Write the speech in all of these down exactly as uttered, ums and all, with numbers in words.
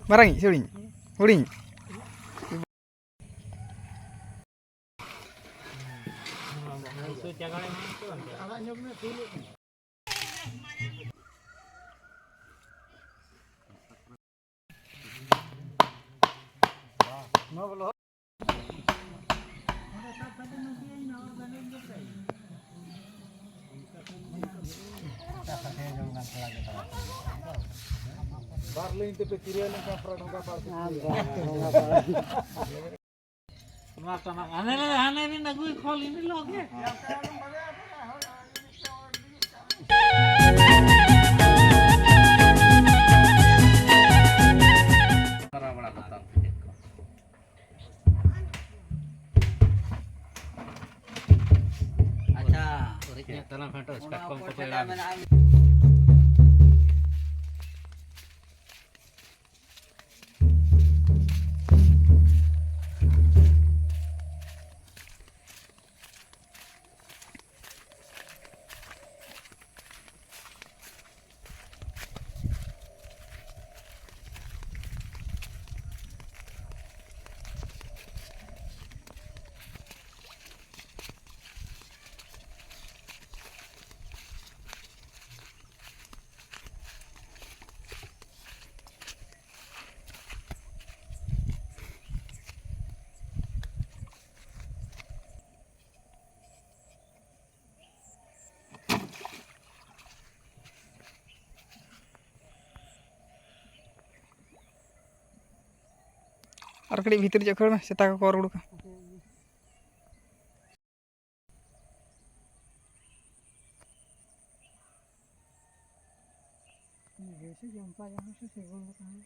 ᱢᱟᱨᱟᱝᱤᱡ ᱥᱮ ᱦᱩᱰᱤᱧ? ᱦᱩᱰᱤᱧ᱾ ᱵᱟᱨ ᱞᱟᱭᱤᱱ ᱛᱮᱯᱮ ᱠᱤᱨᱤᱭᱟ ᱞᱮᱱᱠᱷᱟᱱ ᱯᱨᱟᱭ ᱰᱷᱚᱸᱜᱟ ᱯᱟᱲ ᱛᱮ ᱠᱤᱨᱤᱭᱟ᱾ ᱱᱚᱣᱟ ᱠᱟᱱᱟ, ᱦᱟᱱᱮ ᱨᱮ, ᱦᱟᱱᱮ ᱨᱮᱱ ᱟᱹᱜᱩᱭ ᱠᱷᱚᱞ ᱤᱱᱟᱹ ᱞᱚᱜᱮ᱾ ᱠᱚᱨᱟᱣ ᱵᱟᱲᱟ ᱠᱚ ᱛᱟᱢ ᱪᱮᱫ ᱠᱚ᱾ ᱟᱪᱪᱷᱟ, ᱩᱨᱤᱡ ᱧᱚᱜ ᱛᱟᱞᱟᱝ ᱯᱷᱮᱰᱚᱥ, ᱠᱟᱴᱠᱚᱢ ᱠᱚ ᱯᱮᱲᱟ᱾ ᱟᱨ ᱠᱟᱹᱴᱤᱡ ᱵᱷᱤᱛᱤᱨ ᱧᱚᱜ ᱠᱷᱟᱹᱲ ᱢᱮ, ᱥᱮᱛᱟ ᱠᱚᱠᱚ ᱚᱨ ᱩᱰᱩᱠᱟ᱾ ᱵᱮᱥᱤ ᱡᱚᱢ ᱯᱟᱭ ᱡᱟᱦᱟᱸ ᱥᱮ ᱥᱤᱵᱤᱞ ᱫᱚ ᱛᱟᱦᱮᱸ᱾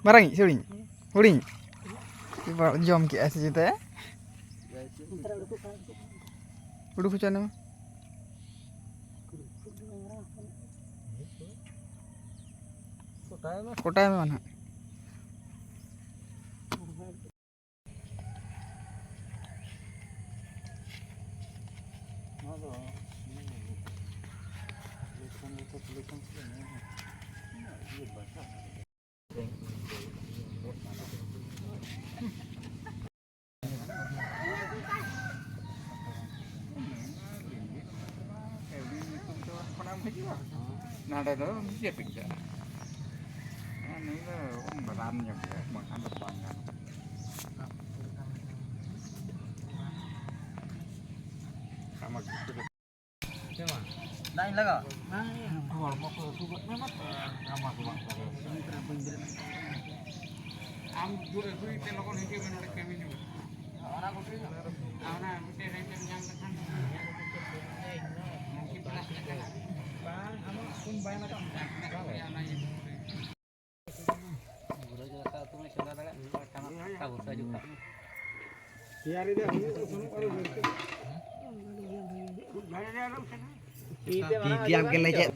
ᱢᱟᱨᱟᱝᱤᱡ ᱥᱮ ᱦᱩᱰᱤᱧ? ᱦᱩᱰᱤᱧ᱾ ᱮᱵᱟᱨ ᱡᱚᱢ ᱠᱮᱜᱼᱟᱭ ᱥᱮ ᱪᱮᱛᱟ? ᱩᱰᱩᱠ ᱦᱚᱪᱚ ᱟᱞᱮ ᱢᱮ᱾ ᱠᱚᱴᱟᱭ ᱢᱮ ᱱᱟᱦᱟᱜ᱾ ᱱᱚᱰᱮ ᱫᱚ ᱡᱟᱹᱯᱤᱫ ᱠᱟᱜᱼᱟ᱾ ᱱᱩᱭ ᱫᱚ ᱨᱟᱱ ᱧᱚᱜ ᱜᱮᱭᱟ, ᱵᱟᱝᱠᱷᱟᱱ ᱫᱚ ᱵᱟᱝ ᱜᱟᱱᱚᱜᱼᱟ᱾ ᱫᱟᱜ ᱤᱧ ᱞᱟᱜᱟᱣᱟ? ᱦᱚᱲᱢᱚ ᱠᱚ ᱦᱟᱹᱥᱩ ᱜᱚᱫ ᱢᱮ ᱢᱟ᱾ ᱟᱢ ᱫᱩ ᱟᱹᱜᱩᱭ ᱛᱮ ᱞᱚᱜᱚᱱ ᱦᱤᱡᱩᱜ ᱢᱮ ᱱᱚᱰᱮ ᱠᱟᱹᱢᱤ ᱡᱚᱝ᱾ ᱚᱱᱟ ᱜᱩᱴᱤ ᱫᱚ? ᱚᱱᱟ ᱜᱩᱴᱤ ᱨᱮ ᱧᱟᱢ ᱞᱮᱠᱷᱟᱱ ᱢᱩᱠᱤ ᱯᱞᱟᱥ ᱞᱮᱠᱟᱱᱟᱜ᱾ ᱵᱟᱝ, ᱟᱢᱟᱜ ᱯᱷᱳᱱ ᱵᱟᱭ ᱞᱟᱜᱟᱜ ᱠᱟᱱᱟ᱾ ᱚᱱᱟ ᱤᱭᱟᱹ ᱵᱩᱨᱩ ᱡᱚ ᱫᱟᱠᱟ ᱩᱛᱩ ᱢᱟ ᱤᱥᱤᱱ ᱫᱟᱲᱮᱭᱟᱜ, ᱢᱤᱫ ᱦᱚᱲ ᱴᱟᱢᱟ ᱠᱟᱴᱟ ᱵᱷᱚᱨᱥᱟ ᱦᱤᱡᱩᱜ ᱠᱟᱜ ᱢᱮ᱾ ᱛᱮᱭᱟᱨᱤ ᱫᱚ ᱦᱩᱭᱩᱜ ᱥᱩᱱᱩᱢ ᱟᱹᱞᱩ ᱵᱷᱟᱹᱡᱤ᱾ ᱛᱤ ᱛᱮ ᱢᱟᱱᱮ ᱛᱤ ᱟᱢ ᱜᱮᱞᱮ ᱪᱮᱫ?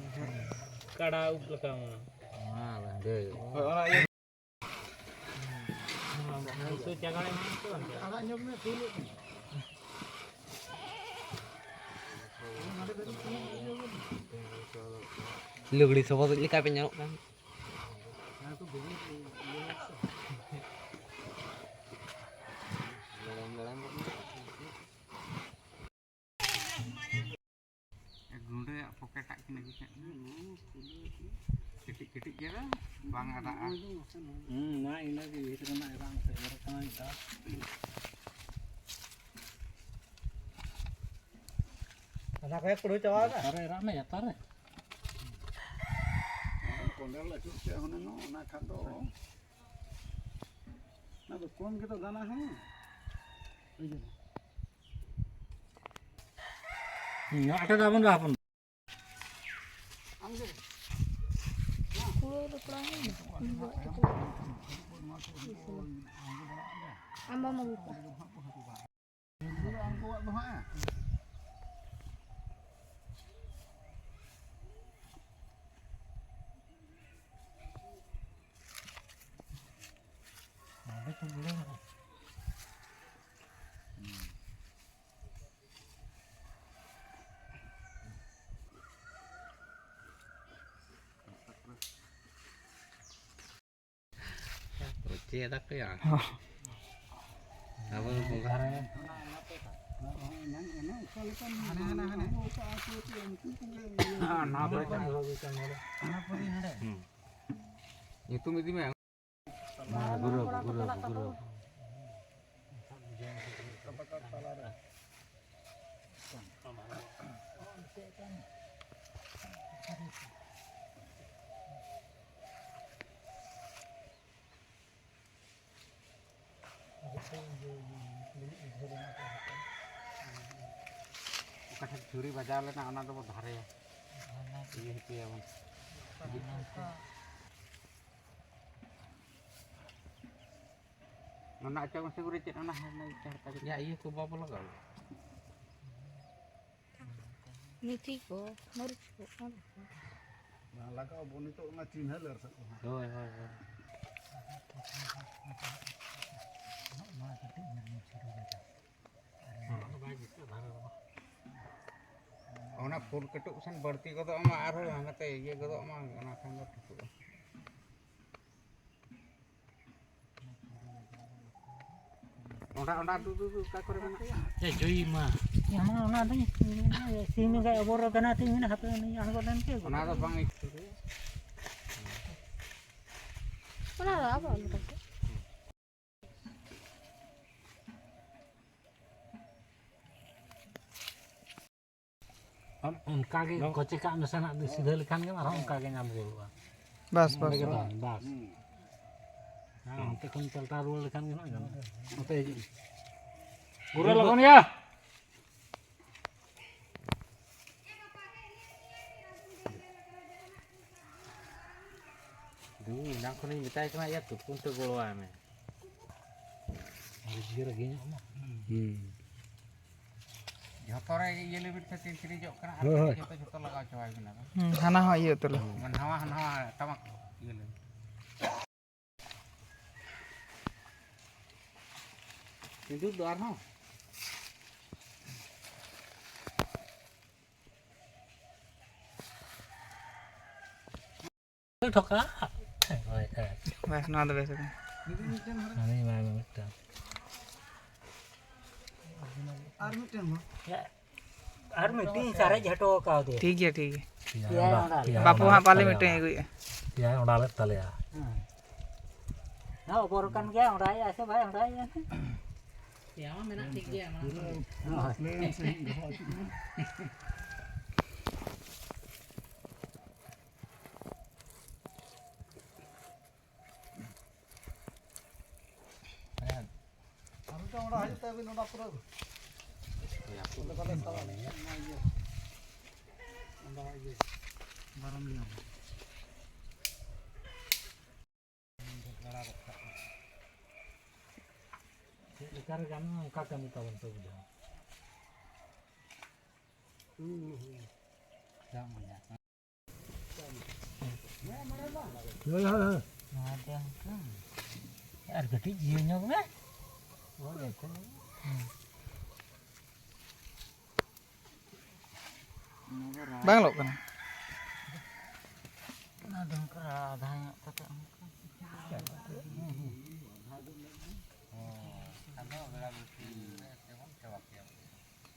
ᱠᱟᱰᱟ ᱩᱵ ᱞᱮᱠᱟ ᱢᱟ᱾ ᱩᱛᱩ ᱪᱟᱜᱟᱲ ᱮᱢᱟᱱ ᱠᱚ ᱵᱟᱝ? ᱟᱲᱟᱜ ᱧᱚᱜ ᱢᱮ, ᱯᱷᱩᱞ ᱩᱵ᱾ ᱞᱩᱜᱽᱲᱤ ᱥᱚᱵᱚᱫ ᱞᱮᱠᱟ ᱯᱮ ᱧᱮᱞᱚᱜ ᱠᱟᱱ᱾ ᱜᱩᱸᱰᱟᱹᱭᱟᱜ ᱯᱚᱠᱮᱴᱟᱜ ᱠᱤᱱ ᱟᱹᱜᱩ ᱠᱮᱫ ᱫᱚ᱾ ᱠᱟᱹᱴᱤᱡ ᱠᱟᱹᱴᱤᱡ ᱜᱮ ᱫᱚ ᱵᱟᱝ ᱟᱫᱟᱜᱼᱟ᱾ ᱦᱩᱸ, ᱱᱚᱣᱟ ᱤᱱᱟᱹ ᱜᱮ ᱵᱷᱤᱛ ᱨᱮᱱᱟᱜ ᱮᱨᱟᱜ ᱥᱮ ᱮᱨ ᱠᱟᱱᱟ ᱢᱤᱫ ᱫᱷᱟᱣ᱾ ᱚᱱᱟ ᱠᱚᱭᱮᱠ ᱠᱩᱲᱟᱹᱣ ᱪᱟᱵᱟ ᱟᱠᱟᱫ᱾ ᱡᱚᱛᱚ ᱨᱮ, ᱡᱚᱛᱚ ᱨᱮ᱾ ᱠᱚᱸᱰᱮᱞ ᱟᱹᱪᱩᱨ ᱠᱮᱫ ᱦᱩᱱᱟᱹᱝ ᱚᱱᱟ ᱠᱷᱟᱱ ᱫᱚ, ᱚᱱᱟ ᱫᱚ ᱠᱚᱢ ᱜᱮᱛᱚ ᱫᱟᱱᱟ ᱦᱚᱸ᱾ ᱦᱩᱸ, ᱟᱴᱟ ᱫᱚ ᱟᱵᱚᱱ ᱫᱚ ᱦᱚᱯᱚᱱ᱾ ᱟᱢ ᱵᱟᱢ ᱟᱹᱜᱩ ᱠᱚᱣᱟ᱾ ᱪᱮᱫ ᱟᱫᱟ ᱠᱚᱭᱟ? ᱟᱵᱚ ᱫᱚ ᱵᱚᱸᱜᱟ ᱨᱮ᱾ ᱦᱩᱸ᱾ ᱧᱩᱛᱩᱢ ᱤᱫᱤ ᱢᱮ᱾ ᱜᱩᱨᱩ, ᱜᱩᱨᱩ, ᱜᱩᱨᱩ᱾ ᱚᱠᱟ ᱴᱷᱮᱱ ᱪᱷᱩᱨᱤ ᱵᱟᱡᱟᱣ ᱞᱮᱱᱟ, ᱚᱱᱟ ᱫᱚᱵᱚ ᱫᱷᱟᱨᱮᱭᱟ, ᱤᱭᱟᱹ ᱦᱚᱪᱚᱭᱟᱵᱚᱱ᱾ ᱚᱱᱟ ᱚᱪᱚᱜ ᱢᱮᱥᱮ ᱜᱩᱨᱩ, ᱪᱮᱫ ᱚᱱᱟ ᱦᱟᱱᱟ ᱪᱟᱨ ᱛᱟᱹᱨᱤᱠᱷ? ᱭᱟ, ᱤᱭᱟᱹ ᱠᱚ ᱵᱟᱵᱚ ᱞᱟᱜᱟᱣ᱾ ᱢᱮᱛᱷᱤ ᱠᱚ, ᱢᱟᱹᱨᱤᱪ ᱠᱚ, ᱚᱱᱟ ᱠᱚ᱾ ᱵᱟᱝ ᱞᱟᱜᱟᱣ ᱟᱵᱚ ᱱᱤᱛᱚᱜ ᱚᱱᱟ ᱪᱤᱱᱦᱟᱹ ᱞᱮ ᱨᱟᱥᱟ ᱠᱚ ᱦᱟᱸᱜ᱾ ᱦᱳᱭ, ᱦᱳᱭ, ᱦᱳᱭ᱾ ᱚᱱᱟ ᱯᱷᱩᱞ ᱠᱟᱹᱴᱩᱵ ᱥᱮᱱ ᱵᱟᱹᱲᱛᱤ ᱜᱚᱫᱚᱜ ᱢᱟ, ᱟᱨᱦᱚᱸ ᱦᱟᱱᱛᱮ ᱤᱭᱟᱹ ᱜᱚᱫᱚᱜ ᱢᱟ, ᱚᱱᱟ ᱠᱷᱟᱱ ᱫᱚ ᱴᱷᱤᱠᱚᱜᱼᱟ᱾ ᱚᱸᱰᱟ, ᱚᱸᱰᱟ, ᱫᱩ, ᱫᱩ, ᱫᱩ, ᱚᱠᱟ ᱠᱚᱨᱮ ᱢᱮᱱᱟᱜ ᱛᱟᱭᱟ? ᱮ, ᱡᱩᱭᱤ ᱢᱟ᱾ ᱦᱮᱸ, ᱚᱱᱟ ᱫᱚᱧ, ᱥᱤᱢ ᱮᱸᱜᱟᱭ ᱟᱵᱚᱨ ᱠᱟᱱᱟ ᱛᱤᱧ ᱢᱮᱱᱟ, ᱦᱟᱯᱮ ᱩᱱᱤ ᱟᱬᱜᱚ ᱞᱮᱱ ᱜᱮ᱾ ᱚᱱᱟ ᱫᱚ ᱵᱟᱝ ᱤᱧ ᱴᱷᱤᱠᱟᱹᱭᱟ᱾ ᱚᱱᱟ ᱫᱚ ᱟᱵᱚ ᱟᱞᱚ ᱠᱟᱛᱮ᱾ ᱟᱢ ᱚᱱᱠᱟ ᱜᱮ ᱠᱚᱪᱮ ᱠᱟᱜ ᱢᱮᱥᱮ ᱱᱟᱜ, ᱥᱤᱫᱷᱟᱹ ᱞᱮᱠᱷᱟᱱ ᱜᱮ ᱟᱨᱦᱚᱸ ᱚᱱᱠᱟ ᱜᱮ ᱧᱟᱢ ᱨᱩᱣᱟᱹᱲᱚᱜᱼᱟ᱾ ᱵᱟᱥ, ᱵᱟᱥ, ᱚᱸᱰᱮ ᱜᱮ ᱵᱟᱥ᱾ ᱛᱟᱦᱮᱱ, ᱵᱟᱥ᱾ ᱦᱮᱸ, ᱚᱱᱛᱮ ᱠᱷᱚᱱ ᱯᱟᱞᱴᱟᱣ ᱨᱩᱣᱟᱹᱲ ᱞᱮᱠᱷᱟᱱ ᱜᱮ ᱱᱟᱜ ᱜᱟᱱᱚᱜᱼᱟ᱾ ᱱᱚᱛᱮ ᱦᱤᱡᱩᱜ ᱢᱮ᱾ ᱯᱩᱨᱟᱹ ᱞᱚᱜᱚᱱ ᱭᱟ᱾ ᱤᱧ ᱮᱱᱟᱝ ᱠᱷᱚᱱᱤᱧ ᱢᱮᱛᱟᱭ ᱠᱟᱱᱟ, ᱭᱟ, ᱛᱩᱯᱩᱱ ᱛᱮ ᱜᱚᱲᱚᱣᱟᱭ ᱢᱮ᱾ ᱟᱨ ᱡᱤᱭᱟᱹ ᱨᱟᱹᱜᱤ ᱧᱚᱜ ᱢᱟ᱾ ᱦᱩᱸ᱾ ᱡᱷᱚᱛᱚ ᱨᱮ ᱤᱭᱟᱹ ᱞᱤᱢᱤᱴ ᱠᱷᱟᱹᱛᱤᱨ ᱥᱤᱨᱤᱡᱚᱜ ᱠᱟᱱᱟ, ᱟᱨ ᱦᱳᱭ, ᱦᱳᱭ᱾ ᱡᱷᱚᱛᱚ, ᱡᱷᱚᱛᱚ ᱞᱟᱜᱟᱣ ᱪᱟᱵᱟᱭ ᱵᱮᱱᱟ᱾ ᱦᱩᱸ, ᱦᱟᱱᱟ ᱦᱚᱸ ᱤᱭᱟᱹ ᱩᱛᱟᱹᱨ ᱞᱮ᱾ ᱢᱟᱱᱮ ᱱᱟᱣᱟ, ᱱᱟᱣᱟ ᱴᱟᱢᱟᱠ ᱤᱭᱟᱹ ᱞᱮ᱾ ᱥᱤᱸᱫᱩᱨ ᱫᱚ ᱟᱨᱦᱚᱸ᱾ ᱴᱷᱚᱠᱟ᱾ ᱦᱳᱭ, ᱦᱳᱭ᱾ ᱵᱮᱥ, ᱱᱚᱣᱟ ᱫᱚ ᱵᱮᱥ ᱟᱠᱟᱱᱟ᱾ ᱦᱟᱹᱱᱤ ᱮᱢᱟᱭ ᱢᱮ ᱢᱤᱫᱴᱟᱝ᱾ ᱟᱨ ᱢᱤᱫᱴᱮᱱ ᱢᱟ᱾ ᱟᱨ ᱢᱤᱫᱴᱤᱡ ᱥᱟᱨᱮᱡ ᱦᱚᱴᱚ ᱠᱟᱣᱫᱮᱭᱟ᱾ ᱴᱷᱤᱠ ᱜᱮᱭᱟ, ᱴᱷᱤᱠ ᱜᱮᱭᱟ᱾ ᱯᱮᱭᱟᱭ ᱯᱮᱭᱟᱭ ᱚᱸᱰᱟ ᱞᱮᱫ ᱵᱟᱯᱩ ᱛᱟᱞᱮᱭᱟ᱾ ᱦᱟᱸᱜ ᱯᱟᱞᱮ ᱢᱤᱫᱴᱮᱱ ᱟᱹᱜᱩᱭᱮᱫᱼᱟ᱾ ᱯᱮᱭᱟᱭ ᱚᱸᱰᱟ ᱞᱮᱫ ᱛᱟᱞᱮᱭᱟ᱾ ᱦᱮᱸ᱾ ᱦᱮᱸ, ᱚᱵᱚᱨ ᱠᱟᱱ ᱜᱮᱭᱟ, ᱚᱸᱰᱟᱭᱮᱫᱼᱟ ᱥᱮ ᱵᱟᱭ ᱚᱸᱰᱟᱭᱮᱫᱼᱟ? ᱯᱮᱭᱟ ᱢᱟ ᱢᱮᱱᱟᱜ ᱴᱷᱤᱠ ᱜᱮᱭᱟ, ᱢᱟᱲᱟᱝ ᱠᱷᱚᱱ ᱜᱮ᱾ ᱯᱩᱨᱟᱹ plain ᱥᱟᱺᱦᱤᱡ ᱫᱚᱦᱚ ᱦᱚᱪᱚᱜ ᱢᱮ᱾ ᱟᱨ ᱢᱤᱫᱴᱟᱝ ᱚᱸᱰᱮ ᱦᱤᱡᱩᱜ ᱛᱟᱵᱤᱱ, ᱚᱱᱟ ᱯᱩᱨᱟᱹ᱾ ᱚᱸᱰᱮ ᱵᱟᱞᱮ ᱥᱟᱵᱟ, ᱚᱱᱟ ᱤᱭᱟᱹ᱾ ᱚᱸᱰᱮ ᱤᱭᱟᱹ᱾ ᱵᱟᱨᱚᱱ ᱜᱮᱭᱟ᱾ ᱪᱮᱫ ᱞᱮᱠᱟᱨᱮ ᱜᱟᱱᱚᱜᱼᱟ, ᱚᱱᱠᱟ ᱠᱟᱹᱢᱤ ᱛᱟᱵᱚᱱ ᱯᱮ ᱵᱩᱡᱷᱟᱹᱣᱟ᱾ ᱦᱩᱸ, ᱦᱩᱸ᱾ ᱦᱳᱭ, ᱦᱳᱭ, ᱦᱳᱭ᱾ ᱱᱚᱣᱟ ᱫᱚ ᱚᱱᱠᱟ᱾ ᱟᱨ ᱠᱟᱹᱴᱤᱡ ᱡᱤᱭᱟᱹ ᱧᱚᱜ ᱢᱮ᱾ ᱦᱩᱸ᱾ ᱵᱟᱝ ᱞᱚᱜ ᱠᱟᱱᱟ᱾ ᱚᱱᱟ ᱫᱚ ᱚᱱᱠᱟ ᱟᱫᱷᱟ ᱧᱚᱜ ᱠᱟᱛᱮ ᱚᱱᱠᱟ᱾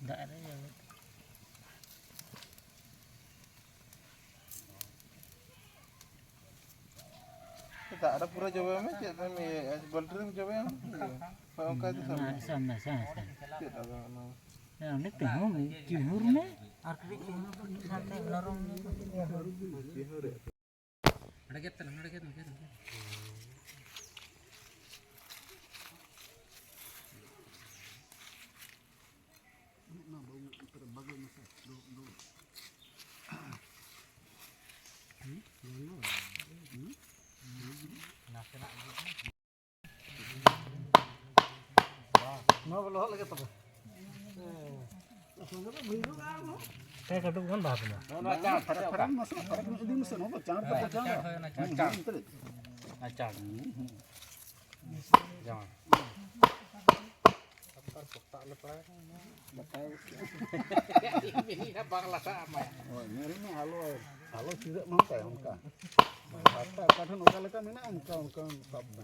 ᱫᱟᱜ ᱨᱮ ᱡᱚᱵᱮ᱾ ᱫᱟᱜ ᱨᱮ ᱯᱩᱨᱟᱹ ᱡᱚᱵᱮ ᱢᱮ, ᱪᱮᱫ ᱮᱢ ᱤᱭᱟᱹᱭᱟ? ᱵᱟᱹᱞᱴᱤ ᱨᱮᱢ ᱡᱚᱵᱮᱭᱟ? ᱦᱳᱭ, ᱚᱱᱠᱟ ᱜᱮ ᱥᱟᱵ ᱢᱮ᱾ ᱦᱮᱸ, ᱥᱟᱵ ᱢᱮ, ᱥᱟᱵ ᱢᱮ, ᱥᱟᱵ ᱢᱮ᱾ ᱪᱮᱫ ᱟᱫᱚ ᱚᱱᱟ? ᱦᱮᱸ, ᱩᱱᱤ ᱛᱤᱸᱜᱩ ᱢᱮ, ᱪᱤᱦᱩᱨ ᱢᱮ᱾ ᱟᱨ ᱠᱟᱹᱴᱤᱡ ᱪᱤᱦᱩᱨ ᱥᱟᱶᱛᱮ ᱱᱚᱨᱚᱢ ᱧᱚᱜ᱾ ᱪᱤᱦᱩᱨ᱾ ᱱᱚᱰᱮ ᱜᱮᱫ ᱛᱟᱞᱟᱝ, ᱱᱚᱰᱮ ᱜᱮᱫ ᱢᱮ, ᱜᱮᱫ ᱢᱮ, ᱜᱮᱫ ᱢᱮ᱾ ᱱᱚᱣᱟ ᱵᱚ ᱞᱚᱦᱚᱫ ᱞᱮᱜᱮ ᱛᱚᱵᱮ᱾ ᱦᱮᱸ᱾ ᱯᱮ ᱠᱟᱹᱴᱩᱵ ᱜᱟᱱ ᱵᱟᱦᱟ ᱯᱮ ᱢᱟ᱾ ᱱᱚᱣᱟ ᱪᱟᱬ, ᱯᱷᱟᱨᱟᱠ, ᱯᱷᱟᱨᱟᱠ ᱢᱟᱥᱮ, ᱯᱷᱟᱨᱟᱠ ᱧᱚᱜ ᱤᱫᱤ ᱢᱮᱥᱮ, ᱱᱚᱣᱟ ᱫᱚ ᱪᱟᱬ ᱛᱮ ᱦᱮᱸ, ᱪᱟᱬ᱾ ᱪᱟᱬ ᱦᱩᱭ ᱮᱱᱟ, ᱪᱟᱬ᱾ ᱦᱩᱸ, ᱚᱱᱛᱮ ᱨᱮ᱾ ᱟᱨ ᱪᱟᱬ᱾ ᱦᱩᱸ, ᱦᱩᱸ᱾ ᱡᱟᱶᱟᱭ᱾ ᱵᱟᱝ ᱞᱟᱴᱷᱟᱜᱼᱟ ᱢᱟᱭᱟ᱾ ᱦᱳᱭ, ᱧᱮᱞ ᱢᱮ, ᱟᱞᱚ, ᱟᱞᱚ ᱪᱤᱨᱟᱹᱜ ᱢᱟ ᱚᱱᱠᱟ, ᱚᱱᱠᱟ᱾ ᱵᱷᱟᱥᱟ ᱚᱠᱟ ᱴᱷᱮᱱ ᱚᱠᱟ ᱞᱮᱠᱟ ᱢᱮᱱᱟᱜᱼᱟ, ᱚᱱᱠᱟ, ᱚᱱᱠᱟ ᱥᱟᱵ ᱢᱮ᱾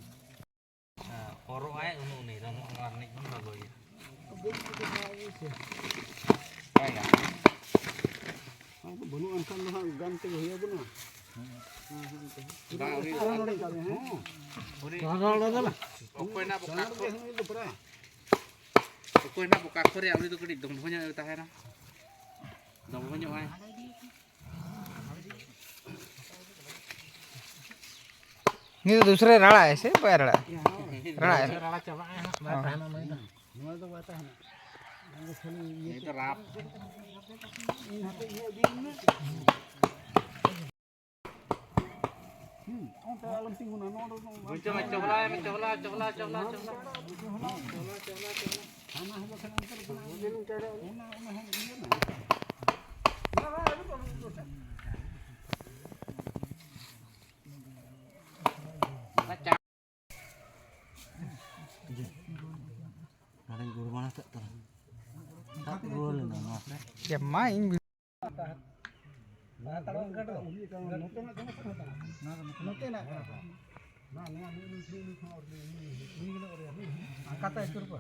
ᱦᱮᱸ, ᱚᱨᱚᱜ ᱟᱭ ᱩᱱᱩᱜ ᱩᱱᱤ ᱫᱚ ᱱᱚᱜᱼᱚ ᱱᱚᱣᱟ ᱨᱤᱱᱤᱡ ᱵᱚᱱ ᱞᱟᱜᱟᱣᱮᱭᱟ᱾ ᱵᱟᱭ ᱜᱟᱱᱚᱜᱼᱟ᱾ ᱟᱫᱚ ᱵᱟᱹᱱᱩᱜ ᱟᱱ ᱠᱷᱟᱱ ᱫᱚ ᱦᱟᱸᱜ ᱜᱟᱱ ᱛᱮᱜᱮ ᱦᱩᱭ ᱟᱵᱚᱱᱟ᱾ ᱦᱮᱸ, ᱦᱮᱸ, ᱦᱮᱸ᱾ ᱵᱟᱝ, ᱩᱱᱤ ᱟᱨᱚ ᱱᱚᱰᱮ ᱪᱟᱞᱟᱜ ᱦᱮᱸ᱾ ᱩᱱᱤ ᱚᱠᱚᱭ ᱱᱟᱜ ᱵᱚᱠᱟ ᱪᱟᱞᱟᱜ ᱠᱷᱚ-, ᱜᱮ ᱦᱩᱭᱩᱜ ᱫᱚ ᱯᱨᱟᱭ᱾ ᱚᱠᱚᱭ ᱱᱟᱜ ᱵᱚᱠᱟ ᱠᱷᱚᱨᱮ ᱩᱱᱤ ᱫᱚ ᱠᱟᱹᱴᱤᱡ ᱫᱚᱢᱵᱷᱚ ᱧᱚᱜ ᱮ ᱛᱟᱦᱮᱱᱟ᱾ ᱫᱚᱢᱵᱷᱚ ᱧᱚᱜ ᱟᱭ᱾ नहीं तो दूसरे रड़ा है, ऐसे पैर रड़ा। रड़ा है। रड़ा चाबा है, हाँ। बात है ना, मैं तो। ᱱᱚᱣᱟ ᱫᱚ ᱵᱟᱭ ᱛᱟᱦᱮᱱᱟ᱾ ᱱᱚᱣᱟ ᱫᱚ ᱠᱷᱟᱹᱞᱤ ᱤᱭᱟᱹ ᱱᱤᱛ ᱨᱟᱯ᱾ ᱤᱧ ᱦᱟᱯᱮ ᱤᱧᱟᱹᱜ ᱤᱫᱤᱭᱟᱹᱧ ᱢᱮ᱾ ᱦᱩᱸ, ᱚᱱᱛᱮ ᱟᱞᱚᱢ ᱛᱤᱸᱜᱩᱱᱟ, ᱱᱚᱣᱟ ᱫᱚ ᱵᱟᱝ ᱵᱩᱡᱷᱟᱹᱣ ᱢᱮ, ᱪᱚᱦᱞᱟ ᱢᱮ, ᱪᱚᱦᱞᱟ, ᱪᱚᱦᱞᱟ, ᱪᱚᱦᱞᱟ, ᱪᱚᱦᱞᱟ᱾ ᱦᱟᱱᱟ ᱦᱚᱸ ᱵᱟᱠᱷᱟᱱ ᱚᱱᱛᱮ ᱨᱮ ᱚᱱᱟ, ᱚᱱᱟ ᱦᱚᱸ ᱤᱭᱟᱹ ᱢᱮ᱾ ᱱᱚᱰᱮᱧ ᱜᱩᱲ ᱵᱟᱲᱟ ᱠᱟᱜ ᱛᱟᱞᱟᱝ᱾ ᱥᱟᱵ ᱨᱩᱣᱟᱹᱲ ᱞᱮᱱᱟ ᱱᱚᱣᱟ ᱠᱚ᱾ ᱡᱮ ᱢᱟ ᱤᱧ ᱱᱚᱛᱮᱱᱟᱜ ᱠᱟᱱᱟ ᱥᱮ? ᱱᱚᱛᱮᱱᱟᱜ ᱠᱟᱱᱟ ᱥᱮ? ᱱᱚᱣᱟ, ᱱᱚᱣᱟ, ᱱᱩᱭ, ᱱᱩᱭ, ᱱᱩᱭ, ᱱᱩᱭ ᱠᱷᱚᱱ ᱚᱨ ᱞᱮ, ᱱᱩᱭ, ᱱᱩᱭ, ᱱᱩᱭ ᱜᱮᱞᱮ ᱚᱨᱮᱭᱟ, ᱱᱩᱭ᱾ ᱟᱨ ᱠᱟᱛᱮ ᱟᱹᱪᱩᱨ ᱠᱚ᱾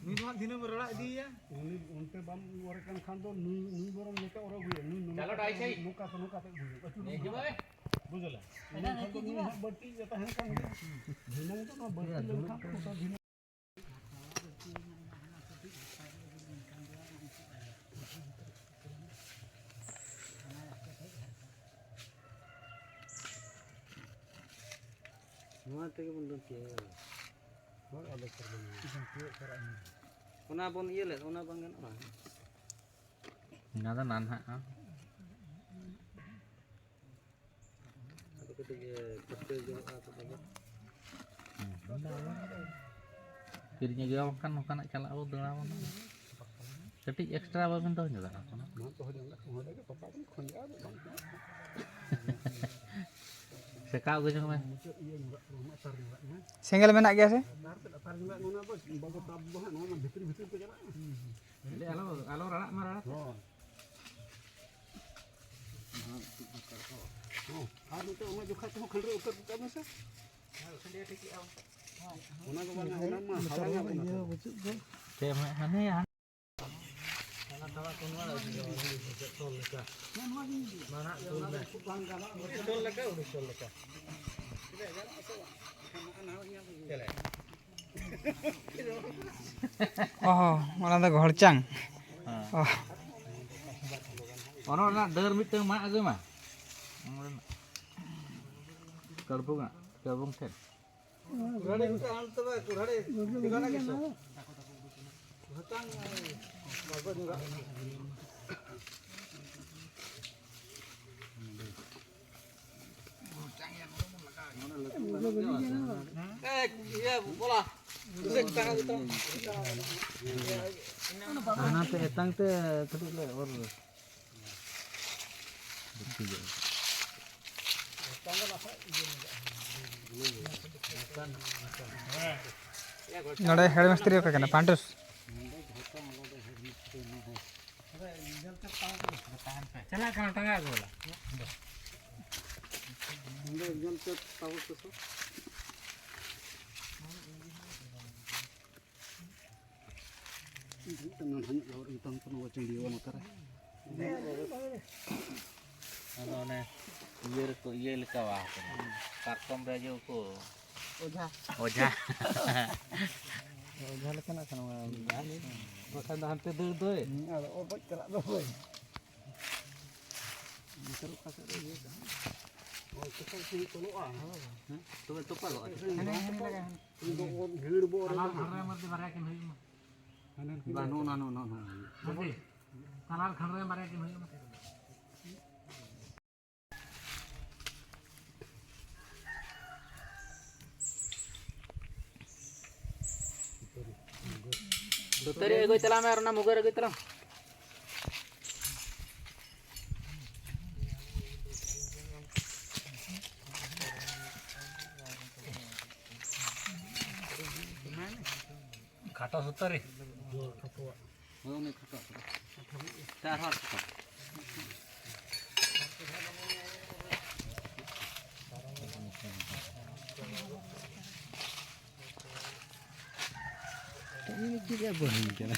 ᱱᱩᱭ ᱫᱚ ᱦᱟᱸᱜ ᱫᱷᱤᱱᱟᱹᱝ ᱨᱟᱲᱟ ᱤᱫᱤᱭᱮᱭᱟ᱾ ᱩᱱᱤ ᱚᱱᱛᱮ ᱵᱟᱢ ᱚᱨᱮ ᱠᱟᱱ ᱠᱷᱟᱱ ᱫᱚ ᱱᱩᱭ, ᱱᱩᱭ ᱵᱚᱨᱚᱝ ᱱᱚᱛᱮ ᱚᱨᱚᱜ ᱦᱩᱭᱩᱭᱟ, ᱱᱩᱭ ᱱᱚᱝᱠᱟ, ᱪᱟᱞᱚ, ᱰᱟᱭ ᱥᱟᱭ᱾ ᱱᱚᱝᱠᱟ ᱥᱮ ᱱᱚᱝᱠᱟ ᱛᱮ ᱟᱹᱜᱩᱭᱟ, ᱟᱹᱪᱩᱨ ᱮ, ᱦᱤᱡᱩᱜ ᱢᱮ᱾ ᱵᱩᱡᱷᱟᱹᱣ ᱞᱮ? ᱮᱴᱟᱜ ᱮᱱᱠᱷᱟᱱ ᱫᱚ ᱮᱴᱟᱜ ᱱᱩᱭ ᱦᱤᱡᱩᱜ ᱦᱟᱸᱜ ᱵᱟᱹᱲᱛᱤ ᱤᱭᱟᱹ ᱛᱟᱦᱮᱱ ᱠᱟᱱ ᱜᱮᱭᱟ᱾ ᱫᱷᱤᱱᱟᱹᱝ ᱫᱚ ᱱᱚᱣᱟ ᱵᱟᱹᱲᱛᱤ ᱞᱮᱱᱠᱷᱟᱱ ᱩᱱᱠᱩ ᱫᱚ ᱫᱷᱤᱱᱟᱹᱝ ᱱᱚᱣᱟ ᱛᱮᱜᱮ ᱵᱚᱱ ᱫᱩᱞ ᱠᱮᱭᱟ᱾ ᱦᱳᱭ, ᱟᱫᱚ ᱪᱮᱫ ᱵᱚᱱ ᱢᱮᱱᱟ? ᱚᱱᱟ ᱵᱚᱱ ᱤᱭᱟᱹ ᱞᱮᱫ, ᱚᱱᱟ ᱵᱟᱝ ᱜᱟᱱᱚᱜᱼᱟ? ᱚᱱᱟ ᱫᱚ ᱱᱟᱱᱦᱟᱜᱼᱟ᱾ ᱟᱫᱚ ᱠᱟᱹᱴᱤᱡ, ᱮ, ᱯᱟᱹᱴᱠᱟᱹᱣ ᱡᱚᱝᱚᱜᱼᱟ ᱠᱚ ᱛᱟᱵᱚ᱾ ᱦᱩᱸ᱾ ᱠᱤᱨᱤᱧ ᱟᱹᱜᱩᱭᱟ, ᱵᱟᱝᱠᱷᱟᱱ ᱱᱚᱝᱠᱟᱱᱟᱜ ᱪᱟᱞᱟᱜ ᱟᱵᱚ ᱫᱟᱬᱟ ᱵᱟᱲᱟ᱾ ᱠᱟᱹᱴᱤᱡ ᱮᱠᱥᱴᱨᱟ ᱵᱟᱵᱮᱱ ᱫᱚᱦᱚ ᱧᱚᱜᱟ ᱚᱱᱟ ᱠᱚ? ᱱᱚᱣᱟ ᱫᱚ ᱦᱚᱭ ᱚᱸᱰᱮ ᱠᱷᱚᱱ ᱡᱟᱦᱟᱸ ᱵᱟᱝ ᱥᱮᱠᱟᱣ ᱜᱮ ᱧᱚᱜ ᱢᱮ᱾ ᱢᱩᱪᱟᱹᱫ ᱤᱭᱟᱹ ᱧᱚᱜᱟᱜ ᱠᱟᱱᱟ, ᱚᱱᱟ ᱟᱛᱟᱨ ᱧᱚᱜᱟᱜ ᱠᱟᱱᱟ᱾ ᱥᱮᱸᱜᱮᱞ ᱢᱮᱱᱟᱜ ᱜᱮᱭᱟ ᱥᱮ? ᱟᱛᱟᱨ ᱛᱮᱫ, ᱟᱛᱟᱨ ᱧᱚᱜᱟᱜ ᱠᱟᱱᱟ, ᱚᱱᱟ ᱫᱚ ᱵᱟᱵᱚ ᱛᱟᱯ ᱫᱚ ᱦᱟᱸᱜ, ᱱᱚᱣᱟ ᱢᱟ ᱵᱷᱤᱛᱨᱤ ᱵᱷᱤᱛᱨᱤ ᱠᱚ ᱪᱟᱞᱟᱜᱼᱟ᱾ ᱟᱞᱚ, ᱟᱞᱚ ᱨᱟᱲᱟᱜ ᱢᱟ ᱨᱟᱲᱟᱜ᱾ ᱦᱳᱭ᱾ ᱦᱚᱸ, ᱟᱨ ᱱᱤᱛᱚᱜ ᱚᱱᱟ ᱡᱚᱠᱷᱟ ᱛᱮᱦᱚᱸ ᱠᱷᱟᱹᱞᱰᱨᱟᱹ ᱩᱛᱟᱹᱨ ᱠᱟᱜ ᱢᱮᱥᱮ᱾ ᱚᱱᱟ ᱫᱚ ᱵᱟᱝᱟ, ᱚᱱᱟ ᱢᱟ ᱦᱟᱣᱟ ᱧᱟᱢᱚᱜ ᱠᱟᱱᱟ᱾ ᱪᱮᱫ ᱮᱢ ᱢᱮᱱᱟ? ᱦᱟᱱᱮ ᱦᱟᱱ- ᱩᱱᱤ ᱥᱚᱞ ᱞᱮᱠᱟ, ᱩᱱᱤ ᱥᱚᱞ ᱞᱮᱠᱟ᱾ ᱚ ᱦᱚᱸ, ᱚᱱᱟ ᱫᱚ ᱜᱷᱚᱲᱪᱟᱝ᱾ ᱦᱮᱸ᱾ ᱚ᱾ ᱚᱱᱟ ᱨᱮᱱᱟᱜ ᱰᱟᱹᱨ ᱢᱤᱫᱴᱟᱝ ᱢᱟᱜ ᱟᱹᱜᱩᱭ ᱢᱟ᱾ ᱠᱟᱹᱲᱵᱩᱝ ᱟᱜ, ᱠᱟᱹᱲᱵᱩᱝ ᱴᱷᱮᱱ᱾ ᱦᱟᱱᱟᱛᱮ ᱮᱛᱟᱝ ᱛᱮ ᱠᱟᱹᱴᱤᱡ ᱞᱮ ᱚᱨ᱾ ᱱᱚᱰᱮ ᱦᱮᱰ ᱢᱤᱥᱛᱨᱤ ᱚᱠᱚᱭ ᱠᱟᱱᱟ? ᱯᱟᱱᱰᱩᱥ᱾ ᱪᱟᱞᱟᱜ ᱠᱟᱱᱟ, ᱴᱟᱸᱜᱟ ᱟᱹᱜᱩ ᱵᱟᱞᱟ᱾ ᱱᱚᱰᱮ ᱧᱮᱞ ᱛᱮ ᱛᱟᱵᱚ ᱛᱮᱥᱚ᱾ ᱱᱟᱱᱦᱟ ᱧᱚᱜ ᱞᱟᱦᱚᱨ ᱤᱭᱟᱹ ᱛᱟᱢ ᱠᱟᱱᱟ, ᱪᱟᱹᱰᱤᱭᱟᱹ ᱱᱚᱛᱮ ᱨᱮ᱾ ᱟᱫᱚ ᱚᱱᱮ ᱤᱭᱟᱹ ᱨᱮᱠᱚ ᱤᱭᱟᱹ ᱞᱮᱠᱟ ᱵᱟ ᱠᱟᱱᱟ᱾ ᱯᱟᱨᱠᱚᱢ ᱨᱮ ᱡᱮ ᱠᱚ ᱚᱡᱷᱟ᱾ ᱚᱡᱷᱟ᱾ ᱚᱡᱷᱟ ᱞᱮᱠᱟᱱᱟᱜ ᱠᱟᱱᱟ ᱚᱱᱟ᱾ ᱵᱟᱠᱷᱟᱱ ᱫᱚ ᱦᱟᱱᱛᱮ ᱫᱟᱹᱲ ᱫᱚᱭ᱾ ᱦᱩᱸ, ᱟᱫᱚ ᱚ ᱜᱚᱡ ᱪᱟᱞᱟᱜ ᱫᱚ ᱦᱳᱭ᱾ ᱱᱚᱛᱮ ᱨᱮ ᱚᱠᱟ ᱥᱮᱫ ᱨᱮ ᱤᱭᱟᱹ ᱠᱟᱱᱟ? ᱦᱳᱭ, ᱪᱮᱛᱟᱱ ᱥᱮᱫ ᱛᱚᱞᱚᱜᱼᱟ᱾ ᱦᱮᱸ? ᱛᱚᱵᱮ ᱛᱚᱯᱟᱜᱚᱜᱼᱟ᱾ ᱦᱟᱱᱮ, ᱦᱟᱱᱮ ᱞᱟᱜᱟ, ᱦᱟᱱᱮ᱾ ᱩᱱᱤ ᱫᱚ ᱚᱛ ᱵᱷᱤᱲ ᱵᱚ ᱨᱮ ᱛᱟᱞᱟ ᱫᱚ ᱨᱮ ᱦᱟᱸᱜ᱾ ᱠᱷᱟᱱ ᱨᱮ ᱵᱟᱨᱭᱟ ᱠᱤᱱ ᱦᱩᱭᱩᱜ ᱢᱟ᱾ ᱦᱟᱱᱮ ᱠᱤᱱ ᱵᱟ, ᱱᱚᱜᱼᱚ ᱱᱟ, ᱱᱚᱜᱼᱚ ᱱᱟ, ᱱᱚᱜᱼᱚ ᱱᱟ᱾ ᱦᱟᱱᱛᱮ, ᱛᱟᱞᱟ ᱨᱮ ᱠᱷᱟᱱ ᱨᱮ ᱵᱟᱨᱭᱟ ᱠᱤᱱ ᱦᱩᱭᱩᱜ ᱢᱟ᱾ ᱥᱩᱛᱟᱹᱨᱤ ᱟᱹᱜᱩᱭ ᱛᱟᱞᱟᱝ ᱢᱮ ᱟᱨ ᱚᱱᱟ ᱢᱩᱜᱟᱹᱨ ᱟᱹᱜᱩᱭ ᱛᱟᱞᱟᱝ᱾ ᱠᱷᱟᱴᱚ ᱥᱩᱛᱟᱹᱨᱤ᱾ ᱦᱳᱭ, ᱩᱱᱤ ᱠᱷᱟᱴᱚ ᱥᱩᱛᱟᱹᱨᱤ᱾ ᱥᱮ ᱟᱨᱦᱚᱸ ᱠᱷᱟᱴᱚ? ᱤᱧ ᱪᱮᱫ ᱮ ᱵᱟᱹᱧ ᱠᱟᱱᱟ?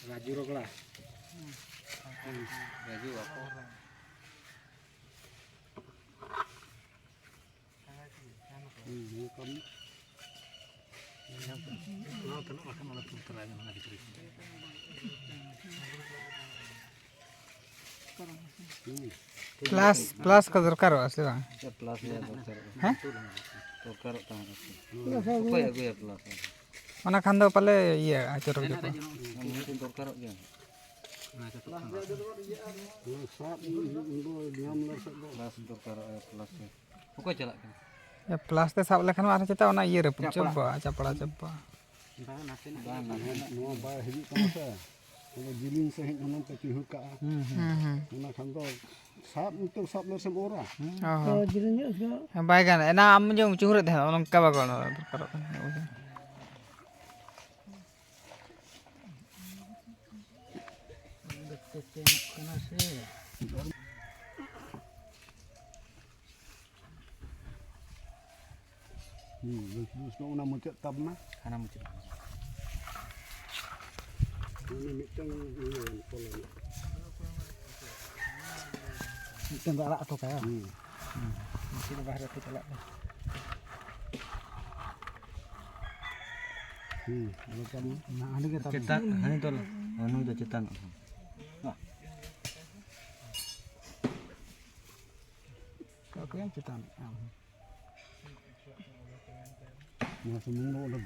ᱨᱟᱡᱩ ᱨᱚᱜᱽᱲᱟ᱾ ᱨᱟᱡᱩ ᱵᱟᱠᱚ᱾ ᱦᱩᱸ, ᱱᱤᱭᱟᱹ ᱠᱟᱹᱢᱤ᱾ ᱱᱚᱣᱟ ᱛᱟᱹᱱᱩᱜ ᱵᱟᱠᱷᱟᱱ ᱚᱱᱟ ᱛᱩᱞ ᱛᱚᱨᱟᱭ ᱢᱮ, ᱚᱱᱟ ᱵᱷᱤᱛᱨᱤ ᱨᱮ᱾ ᱦᱩᱸ᱾ ᱯᱞᱟᱥ, ᱯᱞᱟᱥ ᱠᱚ ᱫᱚᱨᱠᱟᱨᱚᱜᱼᱟ ᱥᱮ ᱵᱟᱝ? ᱪᱮᱫ ᱯᱞᱟᱥ ᱨᱮᱭᱟᱜ ᱫᱚᱨᱠᱟᱨᱚᱜᱼᱟ? ᱦᱮᱸ? ᱫᱚᱨᱠᱟᱨᱚᱜ ᱛᱟᱦᱮᱸ ᱟᱨᱠᱤ᱾ ᱚᱠᱚᱭ ᱟᱹᱜᱩᱭᱟ ᱯᱞᱟᱥ? ᱚᱱᱟ ᱠᱷᱟᱱ ᱫᱚ ᱯᱟᱞᱮ ᱤᱭᱟᱹ ᱟᱹᱪᱩᱨ ᱜᱮ ᱠᱚ᱾ ᱢᱤᱫᱴᱮᱱ ᱫᱚᱨᱠᱟᱨᱚᱜ ᱜᱮᱭᱟ᱾ ᱚᱱᱟ ᱥᱟᱵ ᱧᱟᱢ ᱞᱮ ᱥᱮᱫ ᱫᱚ᱾ ᱯᱞᱟᱥ ᱫᱚᱨᱠᱟᱨᱚᱜᱼᱟ, ᱯᱞᱟᱥ ᱨᱮ᱾ ᱚᱠᱚᱭ ᱪᱟᱞᱟᱜ ᱠᱟᱱᱟ? ᱮ, ᱯᱞᱟᱥ ᱛᱮ ᱥᱟᱵ ᱞᱮᱠᱷᱟᱱ ᱢᱟ ᱟᱨᱦᱚᱸ ᱪᱮᱛᱟ ᱚᱱᱟ ᱤᱭᱟᱹ ᱨᱟᱹᱯᱩᱫ ᱪᱟᱯᱲᱟ᱾ ᱪᱟᱵᱟᱜᱼᱟ, ᱪᱟᱯᱲᱟ ᱪᱟᱵᱟᱜᱼᱟ᱾ ᱵᱟᱝ, ᱱᱟᱥᱮᱱᱟᱜ ᱵᱟᱝ, ᱱᱟᱥᱮᱱᱟᱜ᱾ ᱱᱚᱣᱟ ᱵᱟᱭ ᱦᱤᱡᱩᱜ ᱠᱟᱱᱟ ᱥᱮ, ᱚᱱᱟ ᱡᱤᱞᱤᱧ ᱥᱟᱺᱦᱤᱡ ᱦᱩᱱᱟᱹᱝ ᱯᱮ ᱪᱤᱦᱩ ᱠᱟᱜᱼᱟ᱾ ᱦᱩᱸ, ᱦᱩᱸ᱾ ᱦᱩᱸ, ᱦᱩᱸ᱾ ᱚᱱᱟ ᱠᱷᱟᱱ ᱫᱚ ᱥᱟᱵ, ᱱᱤᱛᱚᱜ ᱥᱟᱵ ᱞᱮ ᱥᱮᱢ ᱚᱨᱟ᱾ ᱚ ᱦᱚᱸ᱾ ᱛᱚ, ᱡᱤᱞᱤᱧ ᱧᱚᱜ ᱥᱮ? ᱦᱮᱸ, ᱵᱟᱭ ᱜᱟᱱᱟ᱾ ᱮᱱᱟ ᱟᱢ ᱡᱮᱢ ᱪᱩᱦᱩᱨᱮᱫ ᱛᱟᱦᱮᱸᱫ, ᱚᱱᱠᱟ ᱵᱟᱠᱚ ᱫᱚᱨᱠᱟᱨᱚᱜ ᱠᱟᱱᱟ᱾ ᱠᱟᱱᱟ ᱥᱮ? ᱦᱩᱸ, ᱵᱮᱥ, ᱵᱮᱥ, ᱱᱚᱜᱼᱚ ᱱᱟ ᱢᱩᱪᱟᱹᱫ ᱛᱟᱵ ᱱᱟ᱾ ᱦᱟᱱᱟ ᱢᱩᱪᱟᱹᱫ᱾ ᱩᱱᱤ ᱢᱤᱫᱴᱟᱝ ᱤᱭᱟᱹ ᱛᱚᱞ ᱮᱱᱟ᱾ ᱢᱤᱫᱴᱟᱝ ᱫᱚ ᱟᱲᱟᱜ ᱦᱚᱴᱚ ᱠᱟᱭᱟ᱾ ᱦᱩᱸ᱾ ᱦᱩᱸ᱾ ᱩᱱᱠᱤᱱ ᱫᱚ ᱵᱟᱦᱨᱮ ᱠᱚ ᱪᱟᱞᱟᱜ ᱠᱟᱱᱟ᱾ ᱦᱩᱸ, ᱟᱫᱚ ᱛᱟᱵ ᱱᱟ᱾ ᱚᱱᱟ ᱦᱟᱸᱰᱮ ᱜᱮ ᱛᱟᱵ ᱱᱟ᱾ ᱪᱮᱛᱟᱱ, ᱦᱟᱹᱱᱤ ᱫᱚ, ᱱᱩᱭ ᱫᱚ ᱪᱮᱛᱟᱱ᱾ ᱚᱠᱚᱭᱮᱢ ᱪᱮᱛᱟᱱ? ᱟᱢ᱾ ᱱᱚᱣᱟ ᱥᱩᱢᱩᱝ ᱫᱚ ᱚᱸᱰᱮ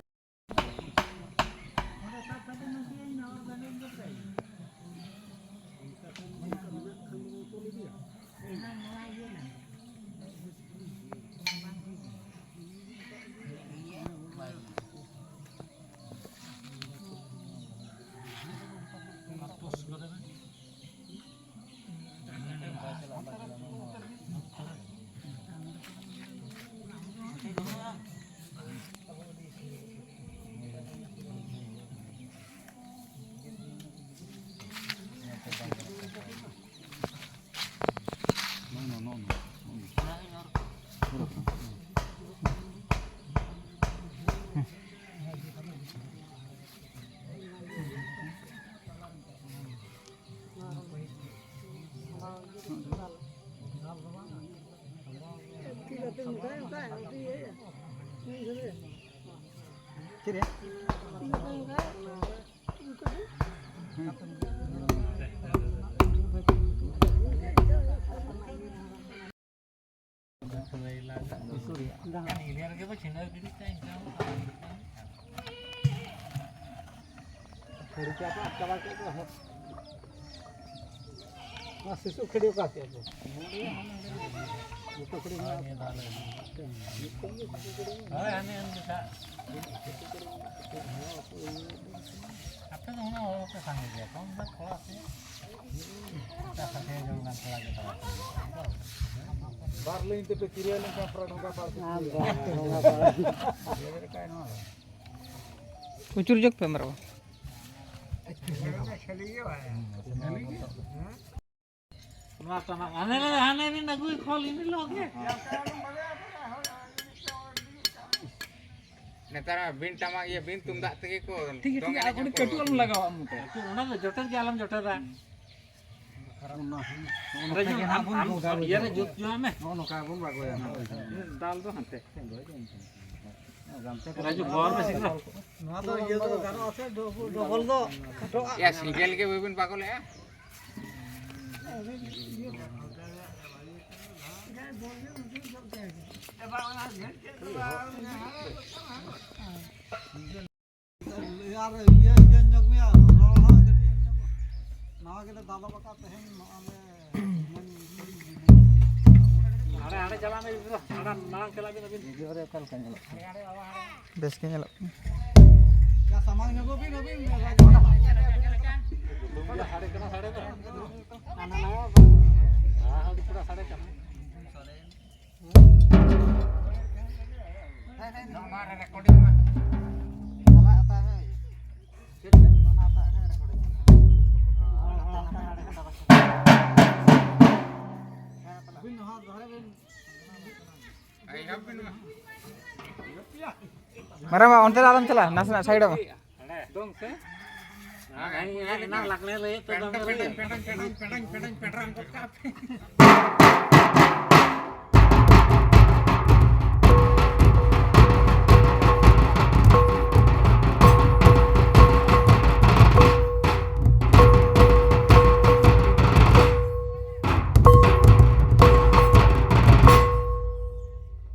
ᱱᱚᱣᱟ ᱥᱤᱥᱩ ᱠᱷᱟᱹᱲᱤ ᱚᱠᱟ ᱥᱮᱫ ᱟᱯᱮ? ᱡᱚᱛᱚ ᱠᱷᱟᱹᱲᱤ ᱢᱮᱱᱟᱜᱼᱟ᱾ ᱦᱳᱭ, ᱦᱟᱱᱮ ᱩᱱᱠᱩ ᱥᱟᱵ᱾ ᱟᱯᱮ ᱫᱚ ᱩᱱᱟᱹᱜ ᱦᱚᱲ ᱵᱟᱯᱮ ᱥᱟᱸᱜᱮ ᱜᱮᱭᱟ, ᱠᱚᱢ ᱥᱮ ᱛᱷᱚᱲᱟ ᱥᱮ᱾ ᱮᱴᱟᱜ ᱥᱟᱛᱮ ᱡᱚᱢ ᱜᱟᱱ ᱛᱷᱚᱲᱟ ᱜᱮ ᱛᱟᱵᱚᱱ᱾ ᱵᱟᱨ ᱞᱟᱭᱤᱱ ᱛᱮᱯᱮ ᱠᱤᱨᱤᱭᱟ ᱞᱮᱱᱠᱷᱟᱱ ᱯᱨᱟᱭ ᱰᱷᱚᱸᱜᱟ ᱯᱟᱨ ᱠᱚ ᱠᱤᱨᱤᱭᱟ᱾ ᱰᱷᱚᱸᱜᱟ ᱯᱟᱨ᱾ ᱩᱪᱩᱨ ᱡᱳᱜᱽ ᱯᱮ ᱢᱟᱨᱟᱣᱟ᱾ ᱱᱚᱣᱟ ᱴᱟᱢᱟᱠ ᱦᱟᱱᱮ ᱨᱮ, ᱦᱟᱱᱮ ᱨᱮᱱ ᱟᱹᱜᱩᱭ ᱠᱷᱚᱞ ᱤᱱᱟᱹ ᱦᱤᱞᱳᱜ ᱜᱮ᱾ ᱱᱮᱛᱟᱨ ᱢᱟ ᱵᱤᱱ ᱴᱟᱢᱟᱠ, ᱤᱭᱟᱹ, ᱵᱤᱱ ᱛᱩᱢᱫᱟᱜ ᱛᱮᱜᱮ ᱠᱚ ᱴᱷᱤᱠ ᱜᱮᱭᱟ, ᱫᱚᱝ ᱴᱷᱤᱠ ᱜᱮᱭᱟ, ᱮᱱᱮᱡ ᱟᱨ ᱠᱟᱹᱴᱤᱡ ᱦᱚᱸᱠᱚ ᱠᱟᱹᱴᱩᱵ ᱟᱞᱚᱢ ᱞᱟᱜᱟᱣᱟ ᱟᱢ ᱢᱚᱛᱚ᱾ ᱚᱱᱟ ᱫᱚ ᱡᱚᱴᱮᱫ ᱜᱮ ᱟᱞᱚᱢ ᱡᱚᱴᱮᱫᱟ᱾ ᱚᱱᱟ, ᱚᱱᱟ ᱨᱟᱡᱩ, ᱛᱮᱜᱮ ᱟᱢ, ᱱᱟᱜ ᱵᱚᱱ ᱟᱢ ᱜᱚᱝᱜᱟ ᱵᱚᱱ ᱤᱭᱟᱹ ᱨᱮ ᱡᱩᱛ ᱡᱚᱝ ᱢᱮ᱾ ᱱᱚᱜᱼᱚ ᱱᱚᱝᱠᱟ ᱵᱚᱱ ᱟᱬᱜᱚᱭᱟ ᱱᱟᱜ᱾ ᱫᱟᱞ ᱫᱚ ᱦᱟᱱᱛᱮ᱾ ᱜᱟᱢᱪᱷᱟ ᱠᱚ ᱨᱟᱡᱩ, ᱵᱚᱞ ᱢᱮ ᱥᱤᱠᱲᱟ᱾ ᱱᱚᱣᱟ ᱫᱚ ᱤᱭᱟᱹ ᱫᱚ ᱜᱟᱱᱚᱜᱼᱟ ᱥᱮ, ᱰᱚᱵᱚᱞ ᱫᱚ ᱠᱷᱟᱴᱚᱜᱼᱟ᱾ ᱭᱟ, ᱥᱤᱝᱜᱮᱞ ᱜᱮ ᱵᱟᱹᱵᱤᱱ ᱯᱟᱜᱚᱞᱮᱜᱼᱟ? ᱟᱨ ᱤᱭᱟᱹ, ᱤᱭᱟᱹ ᱧᱚᱜ ᱢᱮᱭᱟ, ᱨᱚᱲ ᱦᱚᱸ ᱠᱟᱹᱴᱤᱡ ᱮᱢ ᱧᱚᱜᱚᱜ᱾ ᱱᱟᱣᱟ ᱜᱮᱞᱮ ᱫᱟᱞᱚᱵ ᱟᱠᱟᱫ ᱛᱮᱦᱮᱧ, ᱱᱚᱜᱼᱚᱭ ᱞᱮ ᱦᱟᱸᱰᱮ, ᱦᱟᱸᱰᱮ ᱪᱟᱞᱟᱜ ᱢᱮ, ᱦᱟᱸᱰᱮ ᱢᱟᱲᱟᱝ ᱪᱟᱞᱟᱜ ᱵᱤᱱ ᱟᱹᱵᱤᱱ᱾ ᱵᱷᱤᱰᱤᱭᱳ ᱨᱮ ᱚᱠᱟ ᱞᱮᱠᱟ ᱧᱮᱞᱚᱜ ᱠᱟᱱᱟ? ᱵᱮᱥ ᱜᱮ ᱧᱮᱞᱚᱜ ᱠᱟᱱᱟ᱾ ᱭᱟ, ᱥᱟᱢᱟᱝ ᱧᱚᱜᱚᱜ ᱵᱤᱱ ᱟᱹᱵᱤᱱ᱾ ᱥᱟᱰᱮ ᱠᱟᱱᱟ, ᱥᱟᱰᱮ ᱫᱚ᱾ ᱦᱟᱱᱟ ᱱᱟᱣᱟ ᱫᱚ᱾ ᱦᱮᱸ, ᱦᱮᱸ, ᱯᱩᱨᱟᱹ ᱥᱟᱰᱮ ᱠᱟᱱᱟ᱾ ᱢᱟᱨᱟᱝ ᱵᱟ, ᱚᱱᱛᱮ ᱫᱚ ᱟᱞᱚᱢ ᱪᱟᱞᱟᱜᱼᱟ, ᱱᱟᱥᱮᱱᱟᱜ ᱥᱟᱭᱤᱰᱚᱜ ᱢᱮ᱾ ᱫᱚᱝ ᱥᱮ? ᱮᱱᱟᱝ ᱞᱟᱜᱽᱬᱮ ᱞᱟᱹᱭᱮᱫ ᱛᱚ ᱫᱚᱝ ᱯᱮᱰᱟᱝ, ᱞᱟᱹᱭᱮᱫ᱾ ᱯᱮᱰᱟᱝ, ᱯᱮᱰᱟᱝ, ᱯᱮᱰᱟᱝ, ᱯᱮᱰᱟᱝ ᱜᱚᱫ ᱠᱟᱜ ᱯᱮ᱾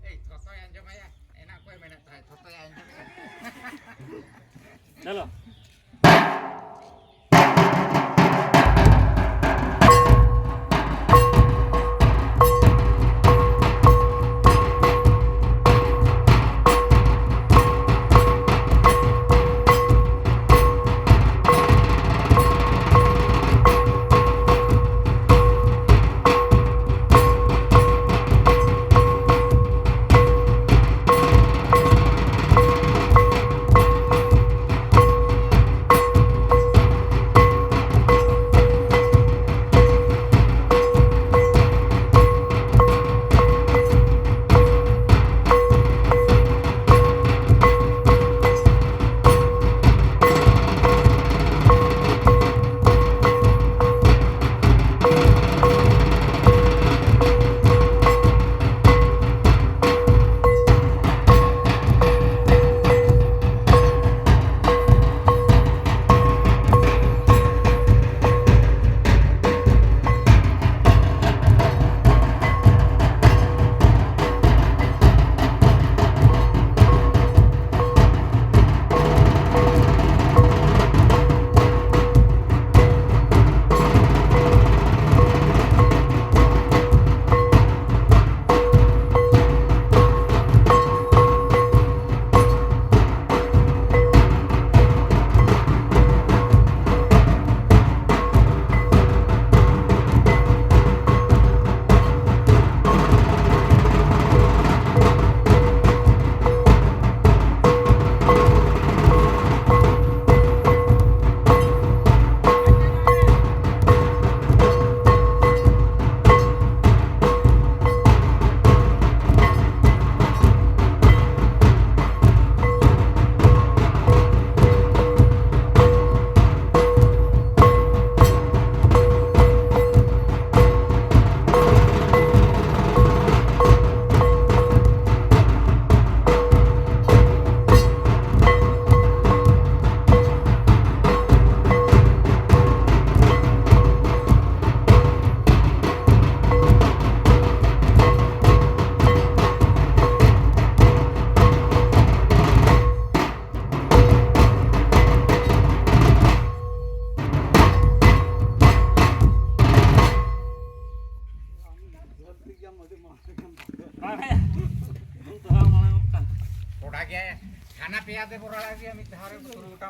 ᱮᱭ, ᱛᱷᱚᱛᱚᱭ ᱟᱸᱡᱚᱢᱟᱭᱟ, ᱮᱱᱟᱜ ᱠᱚᱭ ᱢᱮᱱᱮᱫ ᱛᱟᱦᱮᱸᱫ, ᱛᱷᱚᱛᱚᱭ ᱟᱸᱡᱚᱢᱮᱫᱼᱟ᱾ ᱪᱚᱞᱚ᱾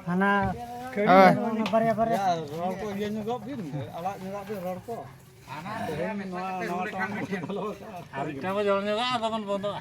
ᱦᱟᱱᱟ ᱦᱳᱭ᱾ ᱵᱟᱨᱭᱟ ᱵᱟᱨᱭᱟ᱾ ᱨᱚᱲ ᱠᱚ ᱤᱭᱟᱹ ᱧᱚᱜᱚᱜ ᱵᱤᱱ, ᱟᱲᱟᱜ ᱧᱚᱜᱟᱜ ᱵᱤᱱ ᱨᱚᱲ ᱠᱚ᱾ ᱛᱮᱦᱮᱧ ᱱᱚᱣᱟ ᱱᱟᱣᱟ ᱴᱟᱣᱩᱱ ᱵᱚᱱᱫᱚ ᱠᱟᱜᱼᱟ᱾ ᱟᱨ ᱢᱤᱫᱴᱟᱝ ᱵᱚ ᱡᱚᱲ ᱧᱚᱜᱚᱜᱼᱟ, ᱟᱫᱚ ᱵᱚᱱ ᱵᱚᱱᱫᱚᱜᱼᱟ᱾